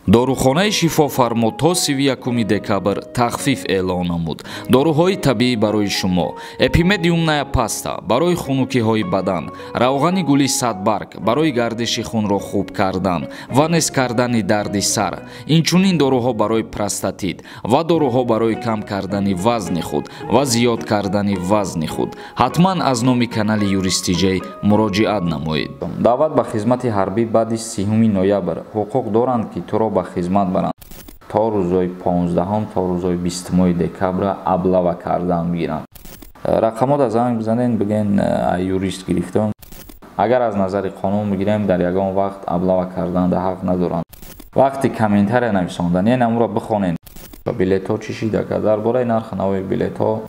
Дорухонаи Шифофармо то 31 декабр тахфиф эълон намуд. Доруҳои табиӣ барои шумо: эпимедиумная паста барои хунукиҳои бадан, равғани гули садбарг барои гардиши хунро хуб кардан ва нест кардани дарди сар, инчунин доруҳо барои простатит ва доруҳо барои кам кардани вазни худ ва зиёд кардани вазни худ. Ҳатман аз номи канали Юрист Тиҷей муроҷиат намоед. Даъват ба хизмати ҳарбӣ баъди 30 ноябр ҳуқуқ доранд, ки туро ба хизмат баранд. То рӯзои 15 то рӯзои 20 декабр облава кардан бигиранд. Рақамода занг бизанед, бигӯен юрист гирифтам. Агар аз назари қонун бигирем, дар ягон вақт облава карданда ҳақ надоранд. Вақти комментария нависондан, яъне амро бихонед. Билетҳо чӣ шида? Дар бораи нархи нави билетҳо.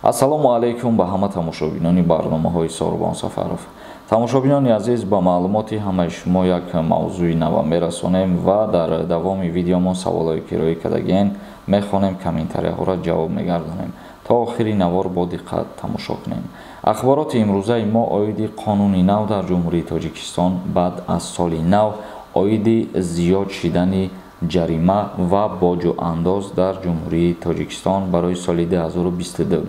Ассалому алайкум ба ҳама тамошобинони барномаҳои Сорбон Сафаров. Тамошобинони азиз, ба маълумоти ҳамаи шумо як мавзӯи нава мерасонем ва дар давоми видеомон саволҳое ки рӯй кардагиен мехонем, комментарияҳоро ҷавоб мегардонем. То охири навор бо диққат тамошо кунем. Ахбороти имрӯзаи мо оиди қонуни нав дар Ҷумҳурии Тоҷикистон баъд аз соли нав, оиди зиёд шидани ҷарима ва боҷу андоз дар Ҷумҳурии Тоҷикистон барои соли 2022.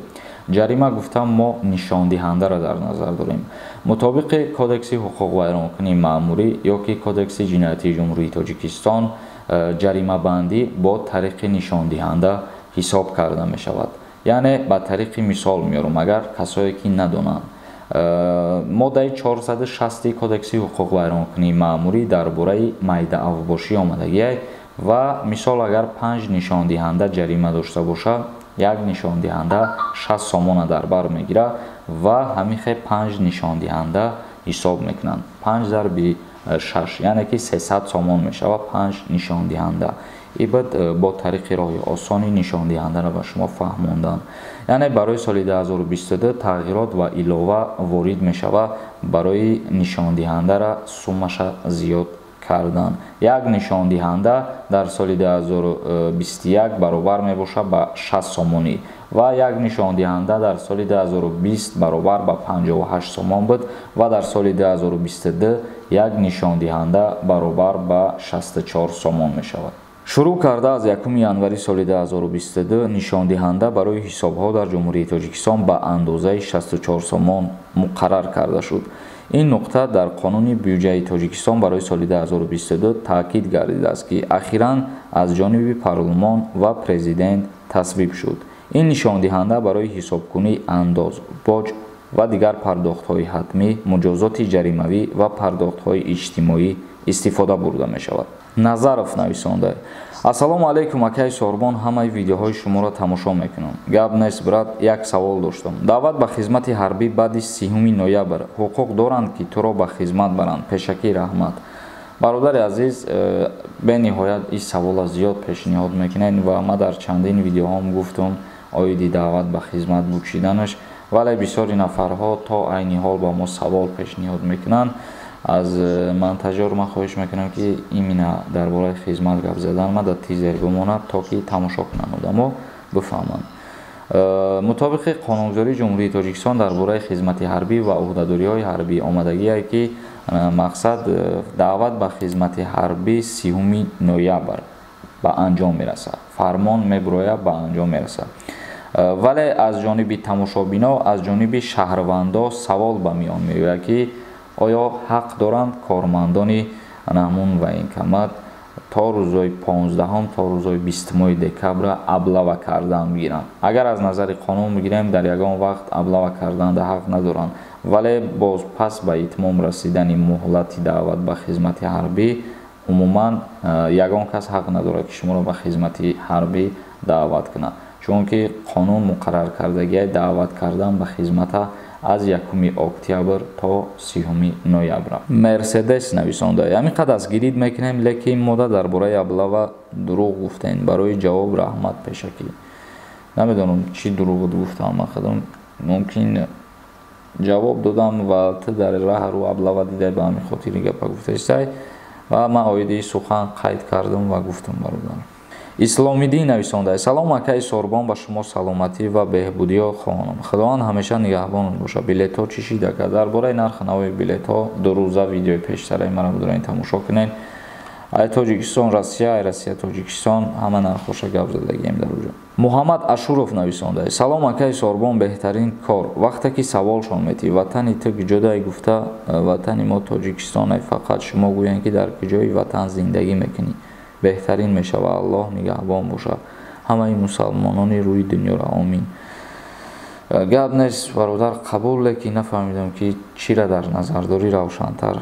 Ҷарима гуфтам мо нишондиҳандаро дар назар дорем. Мутобиқи Кодекси ҳуқуқвайронкунии маъмурӣ ё ки Кодекси ҷиноятии Ҷумҳурии Тоҷикистон, ҷаримабандӣ бо тариқи нишондиҳанда ҳисоб карда мешавад. Яъне ба тариқи мисол меорам, агар касое ки надонанд. Моддаи 460 Кодекси ҳуқуқвайронкунии маъмурӣ дар бораи майдаавбошӣ омадагиай ва мисол агар 5 нишондиҳанда ҷарима дошта бошад, як нишондиҳанда 60 сомона дар бар мегирад ва ҳамин хел 5 нишондиҳанда ҳисоб мекунанд. 5 зарби 6, яъне ки 300 сомон мешавад 5 нишондиҳанда. Ибад бо тариқи роҳи осони нишондиҳандаро ба шумо фаҳмондан. Яъне барои соли 2022 тағйирот ва илова ворид мешавад барои нишондиҳандара суммаша зиёд кардан. Як нишондиҳанда дар соли 2021 баробар мебошад ба 60 сомонӣ ва як нишондиҳанда дар соли 2020 баробар ба 58 сомон буд ва дар соли 2022 як нишондиҳанда баробар ба 64 сомон мешавад. Шурӯъ карда аз 1 январи соли 2022 нишондиҳанда барои ҳисобҳо дар Ҷумҳурии Тоҷикистон ба андозаи 64 сомон муқаррар карда шуд. Ин нуқта дар қонуни бюҷаи Тоҷикистон барои соли 2022 таъкид гардидааст, ки ахиран аз ҷониби парлумон ва президент тасвиб шуд. Ин нишондиҳанда барои ҳисобкунии андоз, боҷ ва дигар пардохтҳои ҳатмӣ, муҷозоти ҷаримавӣ ва пардохтҳои иҷтимоӣ истифода бурда мешавад. Назаров нависонда: Ассалому алайкум, акай Сорбон, ҳамаи видеоҳои шуморо тамошо мекунам. Гап нест, брат, як савол доштам. Даъват ба хизмати ҳарбӣ баъди 30 ноябр ҳуқуқ доранд, ки туро ба хизмат баранд? Пешакӣ раҳмат. Бародари азиз, бениҳоят ин савола зиёд пешниҳод мекунед ва ман дар чандин видеоҳом гуфтам оиди даъват ба хизмат бучиданаш, вале бисёри нафарҳо то айни ҳол ба мо савол пешниҳод мекунанд. Аз монтажёр ман хоҳиш мекунам, ки именно дар бораи хизмат гап задан ма дар тизер бимонад, то ки тамошо кунанд одамо бифаҳманд. Мутобиқи қонунгузории Ҷумҳурии Тоҷикистон дар бораи хизмати ҳарбӣ ва ӯҳдадориҳои ҳарбӣ омадагие, ки мақсад даъват ба хизмати ҳарбӣ 30 ноябр ба анҷом мерасад. Фармон мебурояд, ба анҷом мерасад. Вале аз ҷониби тамошобино, аз ҷониби шаҳрвандо савол ба миён меояд, ки оё ҳақ доранд кормандони ҳамун военкомат то рӯзои 15 то рӯзои 20 декабр облава кардан бигиранд? Агар аз назари қонун бигирем, дар ягон вақт облава карданда ҳақ надоранд, вале боз пас ба итмом расидани муҳлати даъват ба хизмати ҳарбӣ умуман ягон кас ҳақ надорад, ки шуморо ба хизмати ҳарбӣ даъват кунад, чунки қонун муқаррар кардагиай даъват кардан ба хизмата аз 1 октябр то 30 ноябр. Мерседес нависонда: ҳамин қад дастгирид мекунем, лекин мода дар бораи облава дурӯғ гуфтем. Барои ҷавоб раҳмат пешакӣ. Намедонам чӣ дурӯғ гуфтам, ман худам мумкин ҷавоб додам ва ту дар раҳ рӯ облава дидай, ба ҳамин хотири гапа гуфтаистай ва ман оиди сухан қайд кардам ва гуфтам бародар. Исломиддин нависонда: салом акаи Сорбон, ба шумо саломатӣ ва беҳбудиё хоҳонам. Худованд ҳамеша нигаҳбонат бошад. Билетҳо чӣ шид ака? Дар бораи нархи нави билетҳо ду рӯза видеои пештараи маро бидорен тамошо кунед. Ай Тоҷикистон Россия, ай Россия Тоҷикистон, ҳама нархҳоша гап задагием дар уҷо. Муҳаммад Ашуров нависонда: салом акаи Сорбон, беҳтарин кор. Вақте ки саволшон метӣ ватани ту куҷодай, гуфта ватани мо Тоҷикистонай, фақат шумо гӯянд ки дар куҷои ватан зиндагӣ мекунӣ, беҳтарин мешавад. Аллоҳ нигаҳбон бошад ҳамаи мусалмонони рӯи дунёро, омин. Гап нест бародар, қабул, лекин нафаҳмидам ки чиро дар назар дорӣ, равшантар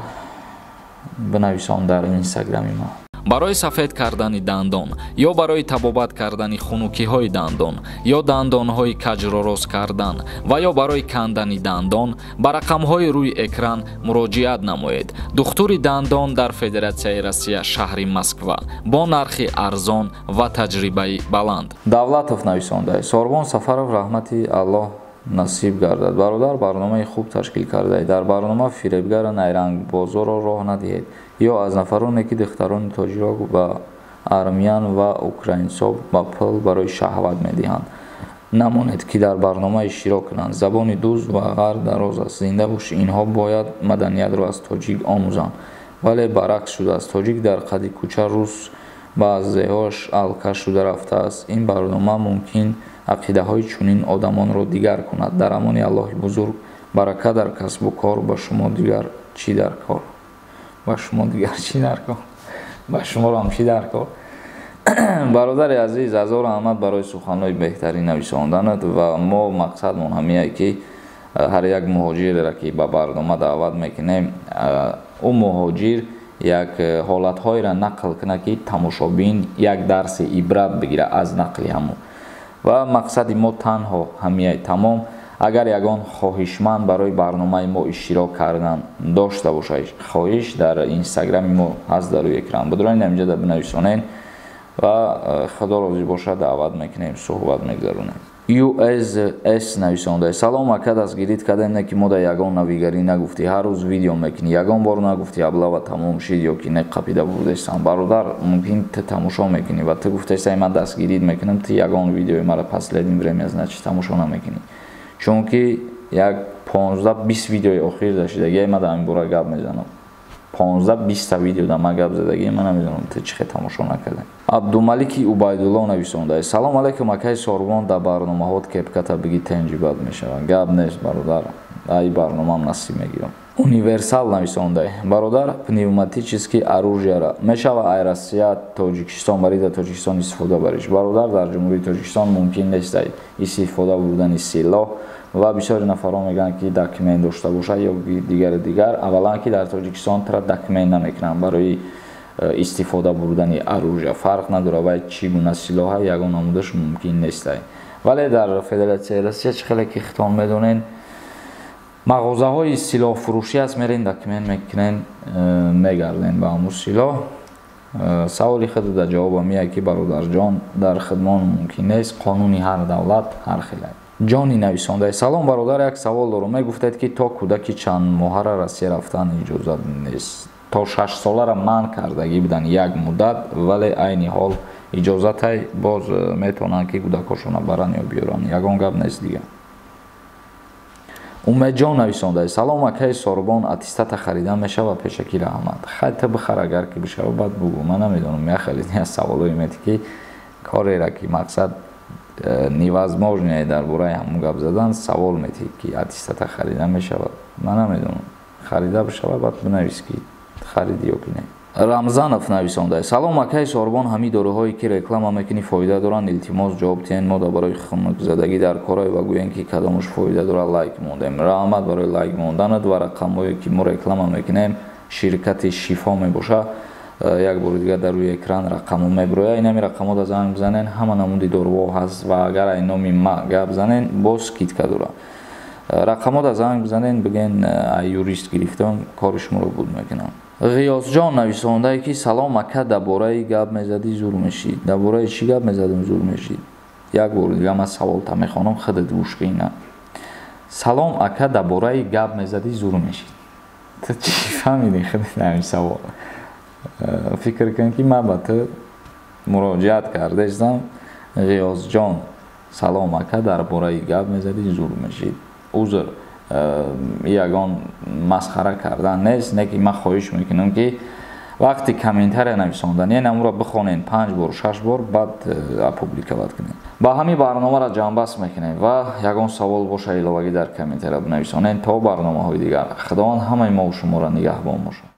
бинависон дар инстаграми ма. Барои сафед кардани дандон ё барои табобат кардани хунукиҳои дандон ё дандонҳои каҷро рост кардан ва ё барои кандани дандон ба рақамҳои рӯи экран муроҷиат намоед. Духтури дандон дар Федератсияи Россия, шаҳри Москва, бо нархи арзон ва таҷрибаи баланд. Давлатов нависонда: Сорбон Сафаров, раҳмати Аллоҳ насиб гардад. Бародар, барномаи хуб ташкил кардаед. Дар барнома фиребгара найрангбозоро роҳ надиҳед ё аз нафароне ки духтарони тоҷиро ба армян ва украинсо ба пул барои шаҳват медиҳанд намонед ки дар барнома иштирок кунанд. Забони дӯст ва ғар дароз аст. Зинда бошӣ. Инҳо бояд маданиятро аз тоҷик омӯзанд, вале баръакс шудааст. Тоҷик дар қади кӯча, рус баъзеҳош алкаш шуда рафтааст. Ин барнома мумкин ақидаҳои чунин одамонро дигар кунад. Дар амони Аллоҳи бузург, барака дар касбу кор. Ба шумо дигар чӣ дар кор? Ба шумо дигар чӣ дар кор? Ба шуморо ҳам чӣ дар кор? Бародари азиз, ҳазор раҳмат барои суханҳои беҳтарин нависонданат ва мо мақсадмон ҳамие ки ҳар як муҳоҷиреро ки ба барнома даъват мекунем, ӯ муҳоҷир як ҳолатҳоеро нақл кунад ки тамошобин як дарси ибрат бигирад аз нақли ҳамон. Ва мақсади мо танҳо ҳамияй, тамом. Агар ягон хоҳишманд барои барномаи мо иштирок кардан дошта бошад, хоҳиш дар инстаграми мо ҳаст дар рӯи экран, бидуред инҷа бинависонед ва худо розӣ бошад даъват мекунем, суҳбат мегузаронем. USS нависонда: салом ака, дастгирит кардем, не ки мо дар ягон навигарӣ нагуфтӣ, ҳар рӯз видео мекунӣ, ягон бор нагуфтӣ облава тамом шид ё ки не қапида бурдестам. Бародар, мумкин ту тамошо мекунӣ ва ту гуфтаистай ман дастгирит мекунам, ту ягон видеои мара последнее время значит тамошо намекунӣ, чунки як 15-20 видеои охир дашидагия ман дар ин бора гап мезанам. 15-20 видео дар ман гап задагӣ, ман намедонам ту чӣ хел тамошо накардем. Абдумалики Убайдулло нависонда: салом алайкум акаи Сорбон, дар барномаҳот кепката биги тенҷи бад мешавад. Гап нест бародар, ай барномаам насиб мегирам. Универсал нависонда: бародар, пневматический оружияра мешава ай Россия Тоҷикистон бари дар Тоҷикистон истифода бариш? Бародар, дар Ҷумҳурии Тоҷикистон мумкин нест истифода бурдани силоҳ ва бисёри нафарҳо мегӯянд ки документ дошта бошад ё дигари дигар. Аввалан ки дар Тоҷикистон тра документ намекунанд барои истифода бурдани оружия, фарқ надорад вай чӣ гуна силоҳа, ягон намудаш мумкин нест. Вале дар Федератсияи Россия чӣ хеле ки хитон медонед, мағозаҳои силоҳфурӯшӣ аст, мерен документ мекунен, мегарден ба ҳамун силоҳ. Саволи худ дар ҷавобам ие ки бародарҷон, дар хидмон мумкин нест, қонуни ҳар давлат ҳар хел. Ҷони нависонда: салом бародар, як савол дорам. Мегуфтед ки то кӯдаки чанд моҳара Россия рафтан иҷозат нест. То 6 солара манъ кардагӣ будан як муддат, вале айни ҳол иҷозатай, боз метавонанд ки кӯдакҳошонро баранд ё биёранд, ягон гап нест дига. Умедҷон нависонда: салом акаи Сорбон, аттестата харидан мешава? Пешакӣ раҳмат. Хай, ту бихар, агар ки бишава баъд бугӯ. Ман намедонам, як хеле аз саволҳое метӣ ки корера ки мақсад невозможное дар бораи ҳамун гап задан, савол метӣ ки аттестата харида мешавад. Ман намедонам, харида бишава баъд бинавис ки хариди ё ки не. Рамзанов нависонда: салом акаи Сорбон, ҳамин доруҳое ки реклама мекунӣ фоида доранд? Илтимос ҷавоб диҳед. Мо дар барои хунукзадагӣ дар корае ва гӯем ки кадомаш фоида дорад, лайк мондем. Раҳмат барои лайк монданат ва рақамҳое ки мо реклама мекунем ширкати Шифо мебошад. Як бори дигар дар рӯи экран рақамҳо мебирояд, инами рақамҳо занг бизанен, ҳама намуди доруҳо ҳаст ва агар ай номи ма гап занен боз скидка дорад. Рақамҳо занг бизанен, бигӯен ай юрист гирифтам, кори шуморо буд мекунам. Ғиёсҷон нависондае ки салом ака, дар бораи гап мезадӣ зур мешид. Дар бораи чӣ гап мезадам зур мешид? Як бори дигар ман саволта мехонам, худат гӯш кина. Салом ака, дар бораи гап мезадӣ зур мешид. Ту чӣ фаҳмидӣ худат ҳамин савол? Фикр кун ки ман ба ту Муроҷиат кардаистам. Ғиёсҷон, салом ака, дар бораи гап мезадӣ, зур мешид. Узр, ягон масхара кардан нест, не ки ман хоҳиш мекунам, ки вақти комментария нависондан, яъне амуро бихонен панҷ бор, шаш бор, баъд опубликовать кунед. Ба ҳамин барномаро ҷамъбаст мекунем ва ягон савол боша, иловагӣ дар комментария бинависонед. То барномаҳои дигар, Худованд ҳамаи мову шуморо нигаҳбон бошад.